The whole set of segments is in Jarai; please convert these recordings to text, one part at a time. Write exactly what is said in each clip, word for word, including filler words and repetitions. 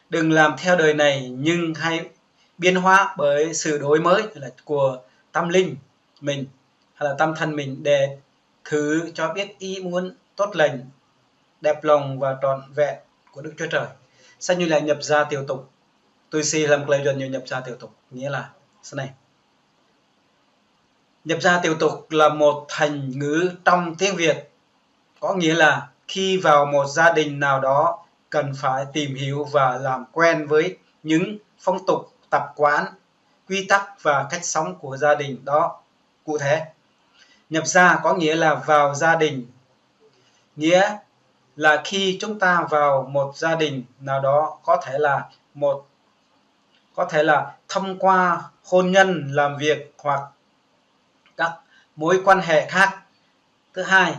Đừng làm theo đời này, nhưng hãy biến hóa bởi sự đổi mới, là của tâm linh mình, hay là tâm thân mình, để thử cho biết ý muốn tốt lành, đẹp lòng và trọn vẹn của Đức Chúa Trời. Sĭt ñu laĭ nhập gia tiểu tục. Tui si hlăm klei Yuan ñu nhập gia tiểu tục, nghĩa là sau này. Nhập gia tiểu tục là một thành ngữ trong tiếng Việt, có nghĩa là khi vào một gia đình nào đó cần phải tìm hiểu và làm quen với những phong tục, tập quán, quy tắc và cách sống của gia đình đó. Cụ thể, nhập gia có nghĩa là vào gia đình, nghĩa là khi chúng ta vào một gia đình nào đó, có thể là một có thể là thông qua hôn nhân, làm việc hoặc các mối quan hệ khác. Thứ hai,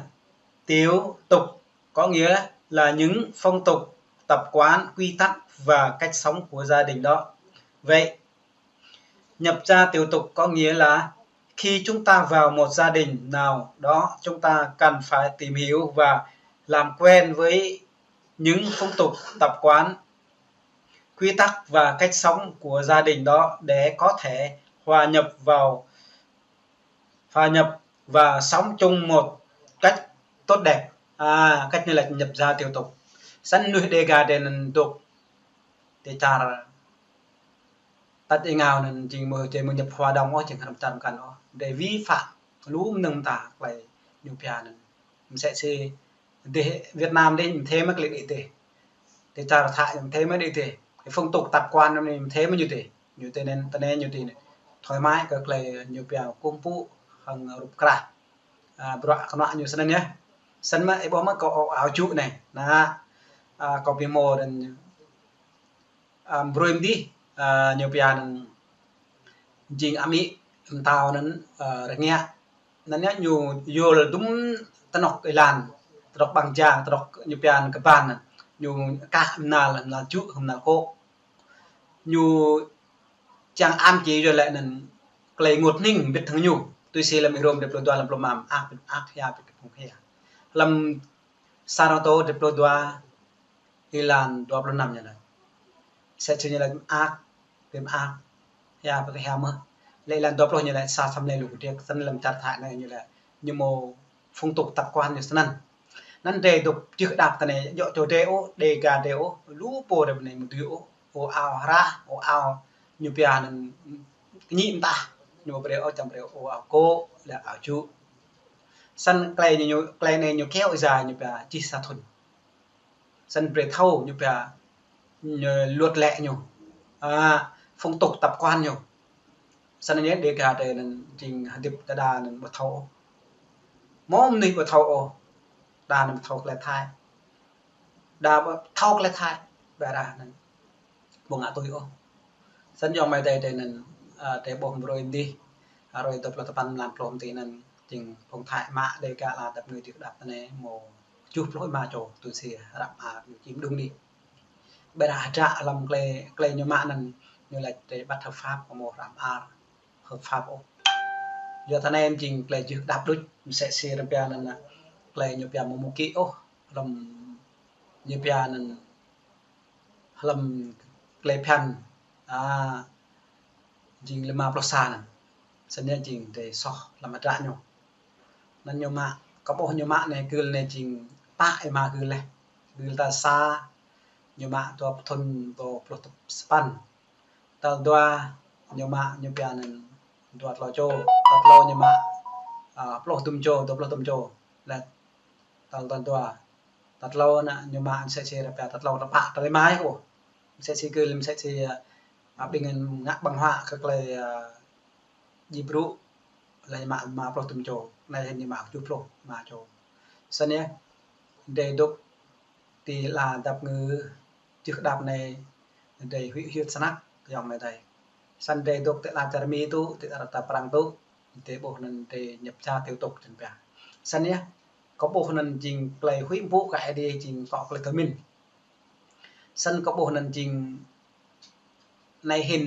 tiểu tục có nghĩa là những phong tục, tập quán, quy tắc và cách sống của gia đình đó. Vậy, nhập gia tiểu tục có nghĩa là khi chúng ta vào một gia đình nào đó, chúng ta cần phải tìm hiểu và làm quen với những phong tục, tập quán, quy tắc và cách sống của gia đình đó để có thể hòa nhập vào, hòa nhập và sống chung một cách tốt đẹp. À, cách này là nhập gia tiểu tục. Sĭt ñu Đêga đe anŭn dŏ tơčar tăt êngao anŭn jing mơ̆ či mơ̆ nhập hòa đồng ôh, jing hrăm čar mơkăn ôh. Đe vi phạm lu mơnơ̆ng mơta klei ñu pia anŭn. Msĕ si dêh Việt Nam dêh, mơ̆ thê mơ̆ klei đĭ dêh. Tơčar Thái mơ̆ thê mơ̆ đĭ dêh. Cái phong tục tập quán anŭn mơ̆ thê mơ̆ ñu dêh. Ñu tơ anŭn, tơ anŭn ñu tơ anŭn. Thoải mái kơ klei ñu pia kơkuh pơpŭ hăng rup krah. À, bruă kơnuă ñu sĭt anŭn yơh. Sĭt mơ̆ ih ƀuh mơ̆ kâo ao jŭ anai. Anai, à, kâo ƀu hmâo anŭn, à, brơi mơ̆ dih, à, ñu pia anŭn jing amĭ mơtao anŭn, à, rơngiă. Anŭn yơh ñu yol dŭm tơnŏk êlan, tơnŏk ƀăng jang, tơnŏk ñu pia anŭn kơban anŭn. Ñu kah mơnal, mơnal jŭ, mơnal kô̆. Ñu čang am či yua lĕ anŭn klei rơngot hning ƀĭt hăng ñu. Tui si hlăm Rôm dua pluh dua hlăm pluh năm, mơak ƀĭt mơak, hia ƀĭt kơ phung hia. Hlăm Sa Rơnô dua pluh dua êlan dua pluh năm ñu laĭ. Msĕ si ñu laĭ mơak ƀĭt mơak, hia ƀĭt kơ hia mơ̆n. Lĕ êlan dua pluh ñu laĭ sa săm lĕ lu kơdiăk, sĭt hlăm čar Thái anai ñu laĭ ñu hmâo phong tục tập quán ñu sĭt anŭn. Anŭn drei dŏ jưh đăp tơ anai, djŏ čô drei ôh, Đêga drei ôh, lu pô drei bơnai mơ̆ dui ôh, ôh ao hrah, ôh ao ñu pia anŭn kơñĭ mơtah, ñu brơi ôh, čang brơi ôh ao kô̆, lĕ ao jŭ. Sĭt klei ñu, ñu, klei anai ñu kéo dài ñu pia čih sa thŭn. Sĭt brơi thâo ñu pia, ñu luật lệ ñu. À, phong tục tập quán ñu. Sĭt anai Đêga drei anŭn jing hơdip đơđa anŭn ƀu thâo. Mơ̆ mơnuih ƀu thâo ôh. Đa anŭn ƀu thâo klei Thái. Đa ƀu thâo klei Thái. Ƀiă dah anŭn ƀu ngă tui ôh. Sĭt ayŏng amai adơi drei anŭn, à, drei ƀuh brơi mơ̆ dih. À, hrơi dua pluh tơpăn mlam pluh mơ̆ dih anŭn jing phung Thái mă Đêga ala dăp ngui jưh đăp tơ anai hmâo tơjuh pluh rơma čô tui si hră mơar ñu čih mơđung dih. Ƀiă dah hơdră hlăm klei, klei ñu mă anŭn ñu laĭ drei bất hợp pháp, ƀu hmâo hră mơar hợp pháp ôh. Yua tơ anai jing klei jưh đăp đôč, msĕ si rơmpa anŭn, klei ñu pia mơ̆ mơ̆ kĭ ôh, hlăm ñu pia anŭn hlăm klei phiăn, à, jing lima pluh sa anŭn. Sĭt anai jing drei soh hlăm hơdră ñu. Anŭn ñu mă, kơ ƀuh ñu mă anai gưl anai jing pă êma gưl laih. Gưl tal sa, ñu mă dua thŭn dua pluh sapăn. Tal dua, ñu mă ñu pia anŭn dua tlâo čô. Tal tlâo ñu mă, à, pluh dŭm čô, dua pluh dŭm čô. Laih tal, tal dua. Tal tlâo anŭn ñu mă msĕ si rơpa tal tlâo, tal pă, tal lima yơh ôh. Msĕ si gưl, msĕ si, à, ƀing ngă ƀăng huă kơ klei, à, djai brŭ, laih ñu mă lima pluh dŭm čô, anai hĭn ñu mă tơjuh pluh rơma čô. Sĭt anai, drei dŏ ti ala dăp ngui jưh đăp anai, drei huĭ hyưt snăk, ayŏng amai adơi. Sĭt drei dŏ ti ala čar Mi tŭ, ti ala čar Prăng tŭ, drei ƀuh anŭn drei nhập gia tiểu tục čăn pia. Sĭt anai, kơ ƀuh anŭn jing klei huĭ mpŭ kơ Aê Diê jing kŏ klei thâo mĭn. Sĭt kơ ƀuh anŭn jing anai hĭn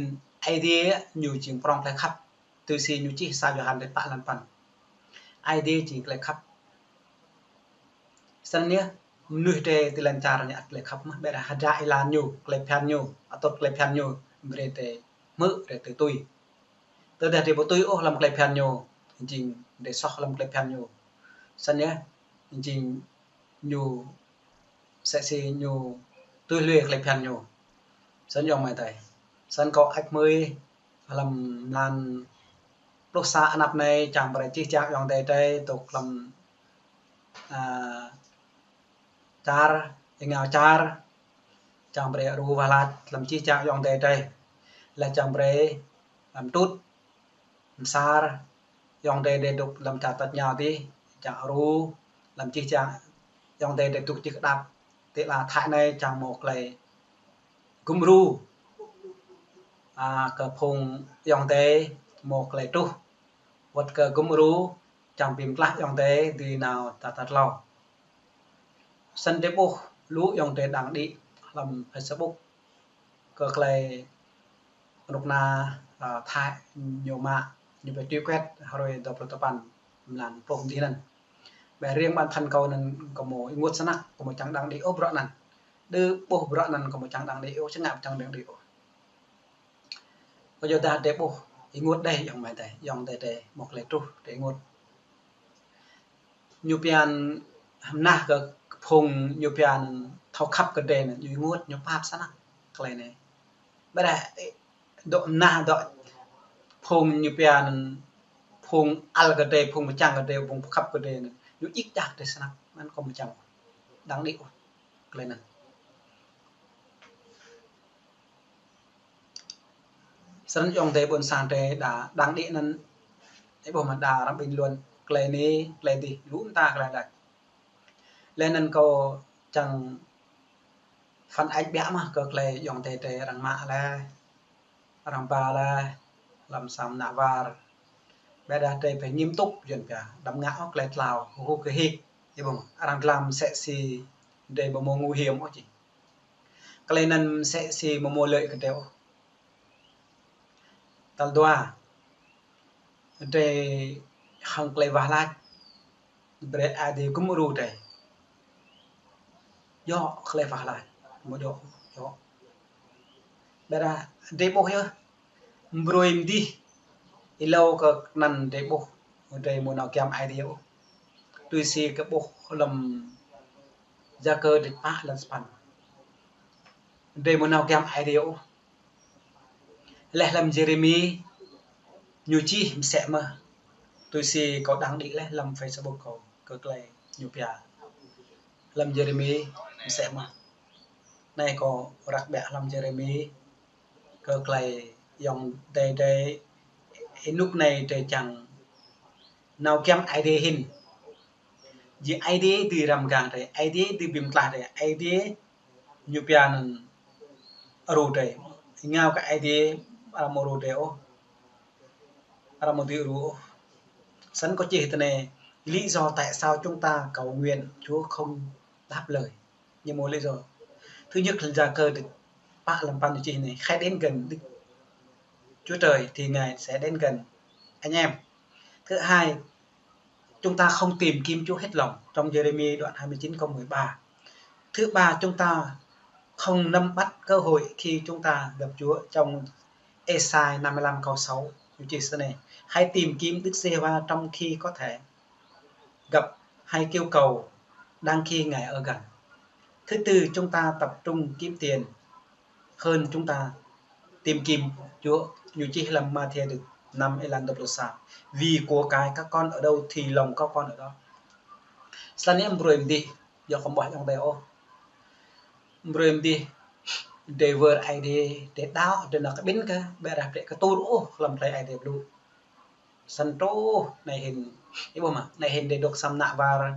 Aê Diê ñu jing prŏng klei khăp. Tui si ñu čih sa Yôhan dêh pă êlan păn. Aê Diê jing klei khăp. Sĭt anai, mơnuih drơi ti lŏn čar ñu ăt tơlơi khăp mơ̆n, ƀiădah hơdră êlan ñu, tơlơi phiăn ñu, atŭt tơlơi phiăn ñu, brơi drơi hmư̆, brơi drơi tui. Tơdah drơi ƀu tui ôh lăm tơlơi phiăn ñu, jing drơi soh lăm tơlơi phiăn ñu. Snăn yơh, jing ñu msĕ si ñu tui hlue tơlơi phiăn ñu. Snăn yơh amai adơi. Snăn kâo ăt hmư̆ lăm mlan pluh sa anăp anai, čang brơi jih jang ayŏng adơi drơi dôk lăm, a, čar, êngao čar, čang brơi ru wah lač lăm jih jang ayŏng adơi drơi. Laih čang brơi lăm tŭt, msar, ayŏng adơi drơi dôk lăm čar tač êngao dih, čang ru lăm jih jang ayŏng adơi drơi dôk jih kơđăp ti ala Thái anai, čang mâo tơlơi gŭm ru, a, kơ phung ayŏng adơi mâo tơlơi truh. Wơ̆t kơ gŭm ru, čang bi mtlaih ayŏng adơi dưi nao ta ta tlâo. Snăn drơi ƀuh lu ayŏng adơi đăng đĭ lăm Facebook kơ tơlơi rơnŭk rơnua, a, Thái ñu mă, ñu pơtui kuet hrơi dua pluh tơpăn mlan pluh dih anăn. Ƀiădah riêng bản thân kâo anăn kâo mâo ênguôt snăk, kâo mâo čang đăng đĭ ôh bruă anăn. Đơ ƀuh bruă anăn kâo mâo čang đăng đĭ ôh, čang ngă čang đăng đĭ ôh. Kơ yua dah drơi ƀuh ênguôt đơi ayŏng amai adơi, ayŏng adơi drơi mâo tơlơi truh drơi ênguôt. Ñu pia mơnah kơ phung ñu pia thâo khăp kơ drơi anăn, ñu ênguôt, ñu pap snăk tơlơi anai. Ƀiădah, ơ, dŏ mơnah dŏ phung ñu pia anăn, phung ăl kơ drơi, phung mơčang kơ drơi, phung khăp kơ drơi anăn, ñu djik djak drơi snăk, anăn kâo mơčang đăng đĭ ôh tơlơi anăn. Snăn ayŏng adơi ƀuôn sang drơi đa đăng đĭ anăn, ơ, ƀuh mơ̆ đa arăng bình luận tơlơi anai, tơlơi dih, lu mơta tơlơi lač. Leh anăn kâo čang phản ánh ƀiă mơ̆ kơ tơlơi ayŏng adơi drơi arăng mă leh, arăng ba leh, lăm sang ană war. Ƀiădah drơi phải nghiêm túc, yuăn pia, đăm ngă ôh tơlơi tlao, hơgŭ kơ hik, ơ, ƀuh mơ̆, arăng dlăng msĕ si drơi ƀu mâo nguy hiểm ôh či. Tơlơi anăn msĕ si mâo mơ̆ lợi kơ drơi ôh. Tal dua, drơi hăng tơlơi wah lač, brơi Aê Diê gŭm ru drơi. Djŏ tơlơi wah lač, mâo djŏ, djŏ. Ƀiădah drơi ƀuh yơh, mbruê mdih, êlâo kơ anăn drơi ƀuh, drơi mâo nao giăm Aê Diê ôh. Tui si kơ ƀuh lăm Yakơ dêč pă lăn sapăn. Drơi mâo nao giăm Aê Diê ôh. Leh lăm Yêrêmi ñu čih msĕ mơ̆. Tui si kâo đăng đĭ leh lăm Facebook kâo kơ tơlơi ñu pia. Lăm Yêrêmi msĕ mơ̆. Anai kâo răk ƀiă lăm Yêrêmi kơ tơlơi ayŏng adơi drơi, ênuk anai drơi čang nao giăm Aê Diê hĭn. Jing Aê Diê dưi răm mgang drơi, Aê Diê dưi bi mtlaih drơi, Aê Diê ñu pia anăn ru drơi. Êngao kơ Aê Diê arăng mâo ru drơi ôh, arăng mâo dưi ru ôh. Snăn kâo čih tơ anai, lý do tại sao chúng ta cầu nguyện Chúa không đáp lời. Ñu mâo lý do. Thứ nhất là Yakơ dêč pă lăn sapăn ñu čih anai, hãy đến gần Đức Chúa Trời thì Ngài sẽ đến gần anh em. Thứ hai, chúng ta không tìm kiếm Chúa hết lòng, trong Giê-rê-mi đoạn hai mươi chín câu mười ba. Thứ ba, chúng ta không nắm bắt cơ hội khi chúng ta gặp Chúa, trong Êsai năm mươi lăm câu sáu, ñu čih snei: Hãy tìm kiếm Đức Giê-hô-va trong khi có thể, gặp, hãy kêu cầu đang khi Ngài ở gần. Thứ tư, chúng ta tập trung kiếm tiền hơn chúng ta tìm kiếm Chúa, ñu čih lăm Mathiơ năm êlan dua pluh sa. Vì của cải các con ở đâu thì lòng các con ở đó. Snăn yơh mbruê mdih, yua kơ ƀuh ayŏng adơi ôh. Mbruê mdih, drei wơr Aê Diê, drei đaŏ, drei nao kơ ƀĭn kơ, ƀiădah drei kơ tur ôh, lăm tơlơi Aê Diê blŭ. Snăn truh anei hĭn, ih ƀuh mơ̆, anei hĭn drei dôk sa mơnă war,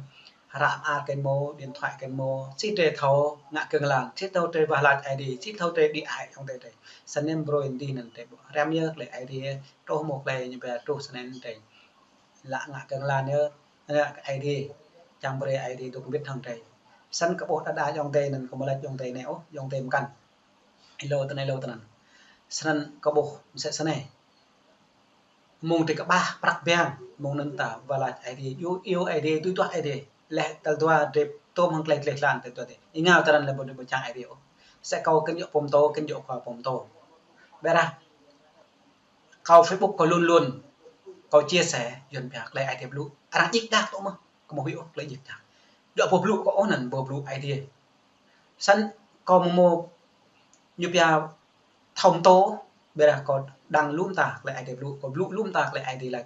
hră mơar kơ mâo, điện thoại kơ mâo, sĭt drei thâo ngă kơ nglan, sĭt thâo drei wah lač Aê Diê, sĭt thâo drei đĭ ai ayŏng adơi drei. Snăn mbruê mdih anăn drei ƀuh, răm yơh tơlơi Aê Diê, truh mâo tơlơi ñu pia truh snăn drei lăng ngă kơ nglan yơh, ngă kơ Aê Diê, čang brei Aê Diê dôk mbĭt hăng drei. Snăn kơ ƀuh đa đa ayŏng adơi anăn kơ mơ̆ lač ayŏng adơi anei ôh, ayŏng adơi mkăn. Êlâo tơ anei êlâo tơ anăn. Snăn kơ ƀuh msĕ snei. Mơ̆ng drei kơƀah prăk biang, mơ̆ng anăn ta wah lač Aê Diê, iâu, iâu Aê Diê, tui duah Aê Diê. Leh tal dua drei tôm hăng tơlơi gleh glan tơ tơ tơ. Ih ngă tơrăn lĕ ƀu, ƀu čang Aê Diê ôh. Sĕ kâo kơnơ̆ng yua pô pơtô, kơnơ̆ng yua khua pô pơtô. Ƀiădah kâo Facebook kâo luôn luôn kâo chia sẻ, Yuan pia tơlơi Aê Diê blŭ. Arăng djik djak tŭ mơ̆, kâo ƀu huĭ ôh tơlơi djik djak. Djŏ pô blŭ kâo ôh anŭn, pô blŭ Aê Diê. Snăn kâo mơ̆ mơ̆ ñu pia thâo pơtô, ƀiădah kâo đăng lu mơta tơlơi Aê Diê blŭ, kâo blŭ lu mơta tơlơi Aê Diê laĭ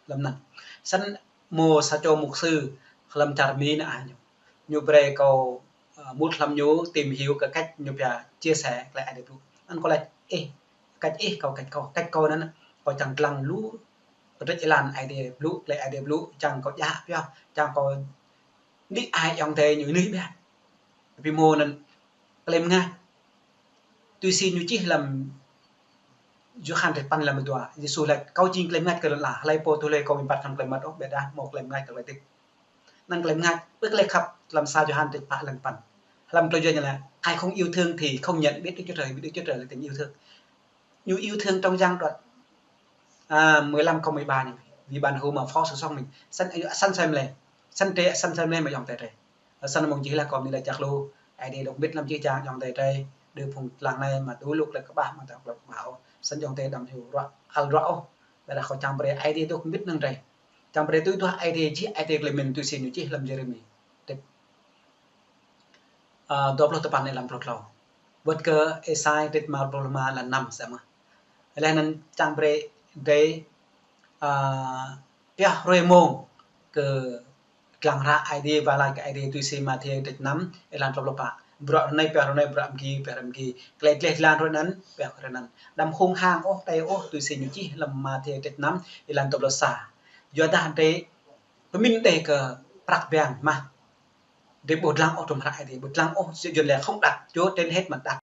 hlăm anŭn. Snăn mơ̆ sa čô mục sư hlăm čar Mi anai ñu. Ñu brơi kâo, ơ, mŭt hlăm ñu tìm hiểu kơ cách ñu pia chia sẻ tơlơi Aê Diê blŭ. Anŭn kâo laĭ, ơ, cách ih, kâo cách kâo, cách kâo anŭn, kâo čang lăng lu pơdrĕč êlan Aê Diê blŭ, tơlơi Aê Diê blŭ, čang kâo djă pioh, čang kâo đĭ ai ayŏng adơi ñu anih biă. Ƀu mơ̆ anŭn tơlơi mơngač. Tui si ñu čih hlăm Yôhan hrơi păn lăm dua, Yêsu laĭ, kâo jing tơlơi mơngač kơ lŏn ala, hlơi pô tui hlơi kâo ƀu ƀuh hlăm tơlơi mơmŏt ôh, ƀiădah mâo tơlơi mơngač kơ tơlơi hơdip. Anŭn tơlơi mơngač, ƀơi tơlơi khăp hlăm sa Yôhan hrơi pă lăng păn. Hlăm tơlơi Yuan ñu laĭ, ai không yêu thương thì không nhận biết Đức Chúa Trời, vì Đức Chúa Trời là tình yêu thương. Ñu yêu thương trong gián đoạn, à, mười lăm không mười ba ñu. Vì bạn hữu mà phó sự sống mình. Snăn, snăn sem lĕ. Snăn trĕ, snăn sem lĕ mơ̆ ayŏng adơi drơi. Snăn mơ̆ng jih lĕ kâo mơ̆ laĭ čăk lu, Aê Diê dŏ mĭt lăm jih jang ayŏng adơi drơi, đơ phung lăng anai mă tŭ lŭk lĕ kơƀah mă tŭ lŭk kơƀah ôh. Snăn ayŏng adơi đăm hyu ruă, ăl ruă ôh. Ƀiădah kâo čang brơi Aê Diê dŏ mĭt năng drơi. Čang brơi tui duah Aê Diê jih Aê Diê tơlơi mĭn tui si ñu čih hlăm Yêrêmi. Tip. Ơ, dua pluh tơpăn êlan pluh klâo. Wơ̆t kơ Êsai hrơi rơma pluh rơma êlan năm sĕ mơ̆. Leh anŭn čang brơi drơi, ơ, pioh hruê mông kơ lăng hră Aê Diê, wah lač kơ Aê Diê tui si Mathiơ hrơi năm, êlan dua pluh pă. Bruă rơnai pioh rơnai, bruă mgi pioh mgi. Tơlơi gleh glan rơnŭk anŭn, pioh rơnŭk anŭn. Đăm hung hăng ôh, tơi ôh, tui si ñu čih hlăm Mathiơ hrơi năm, êlan dua pluh sa. Yua dah drơi pơmĭn đơi kơ prăk biang mah. Drơi ƀu lăng ôh tơlơi hră Aê Diê, ƀu lăng ôh, sự Yuan laĭ không đặt Chúa trên hết mà đặt